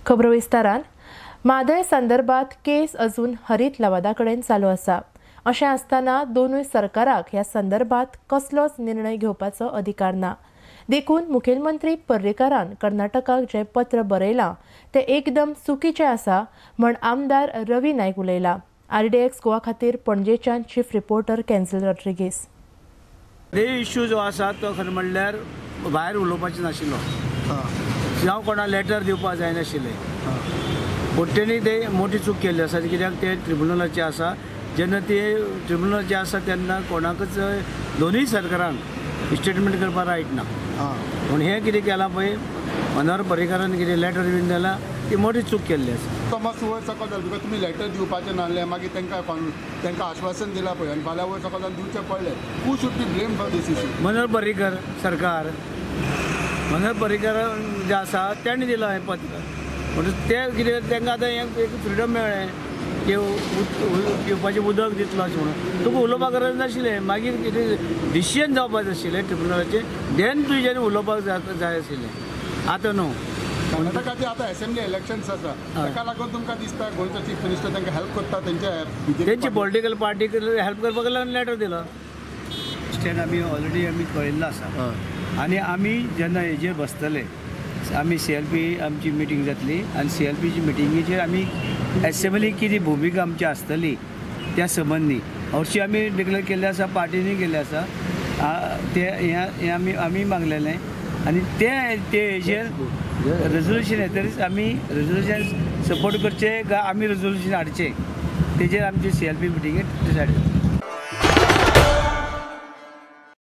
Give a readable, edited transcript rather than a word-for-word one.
खबरो विस्तारान. म्हादय संदर्भात केस अजून हरीत लवादा कडेन चालू आसा. अशें आसतना दोनूय सरकाराक ह्या संदर्भात कसलोच निर्णय घेवपाचो अधिकार ना. देखून मुखेलमंत्री पर्रीकारान कर्नाटकाक जें पत्र बरयलां तें एकदम चुकीचें आसा म्हण आमदार रवी नायक उलयला. आरडीएक्स गोवा खातीर पणजेच्यान चीफ रिपोर्टर कॅन्झल रॉड्रिगीस. हे इश्यू जो आसा तो खरें म्हणल्यार भायर उलोवपाचें नाशिल्लो, जावं कोणा लेटर दिवपाक जायनाशिल्लें. पूण तेणी ते मोठी चूक केल्ली आसा, कित्याक ते ट्रिब्युनलाचे आसा. जेन्ना ते ट्रिब्युनलाचे आसा तेन्ना कोणाकच दोनूय सरकारांक स्टेटमेंट करपाक रायट ना. पूण हें कितें केलां पळय, मनोहर पर्रीकारान कितें लेटर बीन दिलां, ती मोठी चूक केल्ली आसा. तो मातसो वयर सकयल जालो because तुमी लेटर दिवपाचें नासलें, मागीर तांकां आश्वासन दिलां पळय आनी फाल्यां वयर सकयल जावन दिवचें पडलें. Who should be blame for this issue? Manohar Parrikar सरकार, मनोहर पर्रीकर जे आसा तेणें दिलां हें पत्र. म्हणून तें कितें तांकां आतां हें एक फ्रिडम मेळ्ळें की पिवपाचें उदक दितलो अशें म्हणून. तुका उलोवपाक गरज नाशिल्लें. मागीर कितें डिसिजन जावपाक जाय आशिल्लें ट्रिब्युनलाचें, देन तुज्यान उलोवपाक जाय आशिल्लें. आतां न्हू. कर्नाटकाचे आतां असेंब्ली इलेक्शन्स आसा, ताका लागून तुमकां दिसता गोंयचो चीफ मिनिस्टर तांकां हेल्प करता? तेंची पॉलिटिकल पार्टीक हेल्प करपाक लागून लेटर दिलो. स्टँड आमी ऑलरेडी आमी कळयल्लो आसा आनी आमी जेन्ना हेजेर बसतले, आमी CLP आमची मिटींग जातली आनी CLPची मिटिंगेचेर आमी एसेंब्ली कितें भुमिका आमची आसतली त्या संबंदी हरशीं आमी डिक्लेर केल्लें आसा, पार्टीनी केल्लें आसा, ते हें आमी आमी मागलेलें आनी ते हेजेर रेजोल्युशन येतरीच आमी रेजोल्युशन सपोर्ट करचें काय आमी रेजोल्युशन हाडचें तेजेर आमची CLP मिटिंगेक डिसायड जाता.